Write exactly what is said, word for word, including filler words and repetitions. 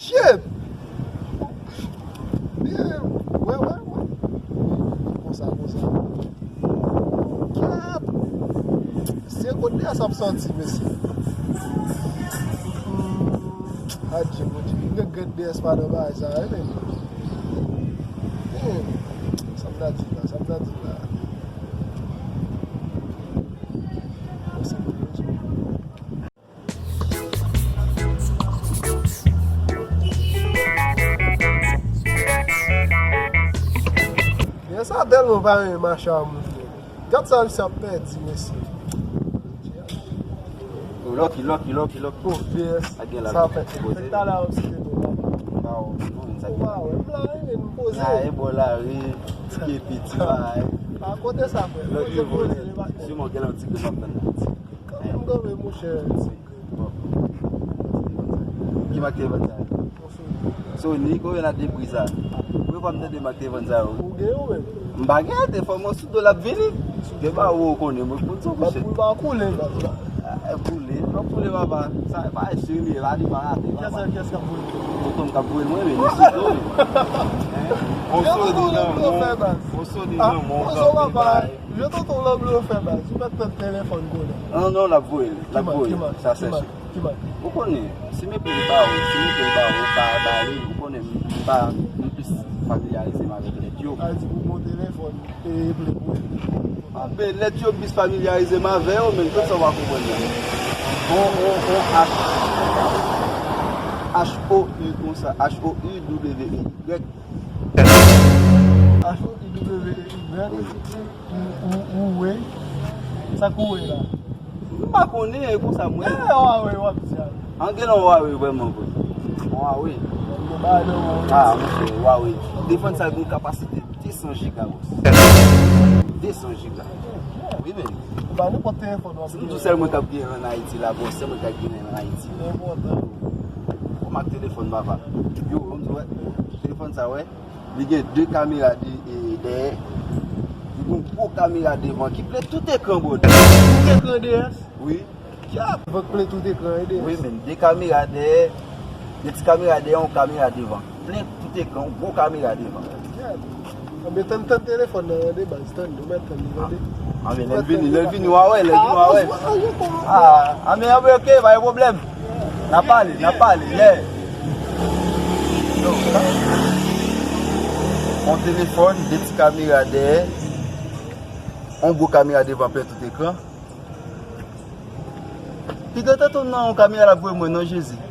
Shit! Byen, wè, wè, wè. Konsa, konsa. Kyèt! Se kot D S ap sòti, mesye. Hmm, adje, Bondye. M regrèt D S pa nan bagay sa, wi, men. Hmm, sa m ta di la, sa m ta di la. Mèsi pou Bondye. Men sa tèlman pa renmen mache a moun yo. Gad sa misye ap pèdi, mesye. Yo, Lucky, Lucky, Lucky, Lucky. Oh, D S. Sa fèt. Fèt talè a w ap site non, papa. Ou pa wè, m la, wi, men m poze. La, e bò la, wi. Ti piti, la, wi. Pa kote sa, frè. Poze, poze, poze. Siman, gen yon ti grenn ap tann. Kanmenm, kanmenm, monchè. Ki mak telefòn sa yo? Sony, konbyen la te pri sa? Premye fwa m tande mak telefòn sa yo. Ou gen yo menm? M pa gen, telefòn mwen sou do l ap vini. Gen ba ou konnen, mwen konn sa w fè. Ou pa koule, baz. Koule, pa koule, papa. Sa pa serye, pa li pa rate, papa. Kiyès k ap voye? Tonton m k ap voye mwen, men li sou do li. On Sony nan men, on Sony nan men, on kanpe bay. Jan tonton w la blofè, baz. Ou mèt pran telefòn konnen. Non, non, l ap voye l, l ap voye l. Sa sèche. Ou konnen, si m epi m ba ou, si m epi m ba ou, ou pa ba li, ou konnen m pa, m plis familyarize m avèk lèt yo. A di pou bon telefòn, e epi pou epi. Anben, lèt yo m plis familyarize m avè yo, men tout sa w pa konprann nan. On, on, on H, H O U konsa, H O U W E Y. H O U W E Y. Ou, ou, ou, wi. Sa k ou wè la? M pa konnen, e konsa mwen. E, Huawei w ap di a. An gen yon Huawei vrèman vre. Huawei. Yo ba nou Huawei. Ah, monchè, Huawei. Telefòn sa gen yon kapasite de san giga, bòs. De san giga. Wi, men. Ou pa nenpòt telefòn w ap gen. Si m di w sèl mwen k ap gen an Ayiti la, bòs, sèl mwen k ap gen an Ayiti. Enpòtan. Ou mak telefòn, papa. Yo, ou di, wè. Telefòn sa, wè. Li gen de kamera de, e, dèyè. Li gen yon gwo kamera devan ki ple tout ekran, bro. Tout ekran dèyè? Wi. Kyèt! Van k ple tout ekran, e dèyè? Wi, men de kamera dèyè. De ti kamera dèyè, yon kamera devan. Ple tout ekran, yon gwo kamera devan. Kyèt! Anben, tann, tann telefòn nan, tande, baz, tann, ou mèt tann li, tande. Anben, lè l vini, lè l vini, w a wè, lè l vini, w a wè. Ah, anben, anben, ok, pa gen pwoblèm. N a pale, n a pale, yeah. Yon telefòn, de ti kamera dèyè, yon gwo kamera devan ple tout ekran. Pito tete w nan yon kamera l ap voye mwen non, Jezi.